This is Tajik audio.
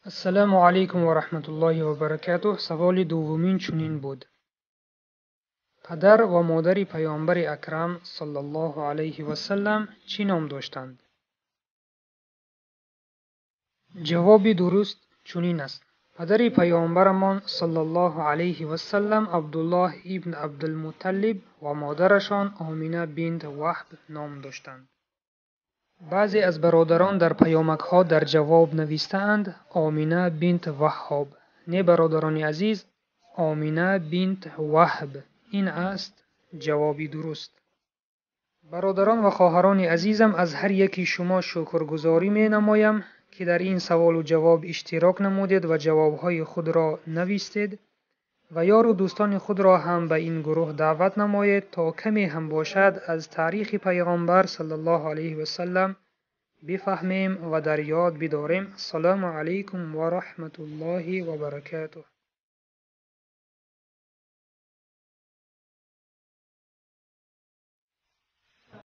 Ассалому алайкум ва раҳматуллоҳи ва баракатуҳ. Саволи дуввумин чунин буд: падар ва модари Паёмбари Акрам саллаллоҳу алайҳи васаллам чӣ ном доштанд? Ҷавоби дуруст чунин аст: падари Паёмбарамон саллаллоҳу алайҳи васаллам Абдуллоҳ ибн Абдулмутталиб ва модарашон Омина бинт Ваҳб ном доштанд. Баъзе аз бародарон дар паёмакҳо дар ҷавоб навистаанд Омина бинт Ваҳҳоб. Не, бародарони азиз, Омина бинт Ваҳб. Ин аст ҷавоби дуруст. Бародарон ва хоҳарони азизам, аз ҳар яки шумо шукргузорӣ менамоям, ки дар ин саволу ҷавоб иштирок намудед ва ҷавобҳои худро навистед ва ёру дӯстони худро ҳам ба ин гурӯҳ даъват намоед, то каме ҳам бошад аз таърихи Пайғамбар саллаллоҳу алайҳи васаллам бифаҳмем ва дар ёд бидорем. Ассалому алайкум ва раҳматуллоҳи ва баракатуҳ.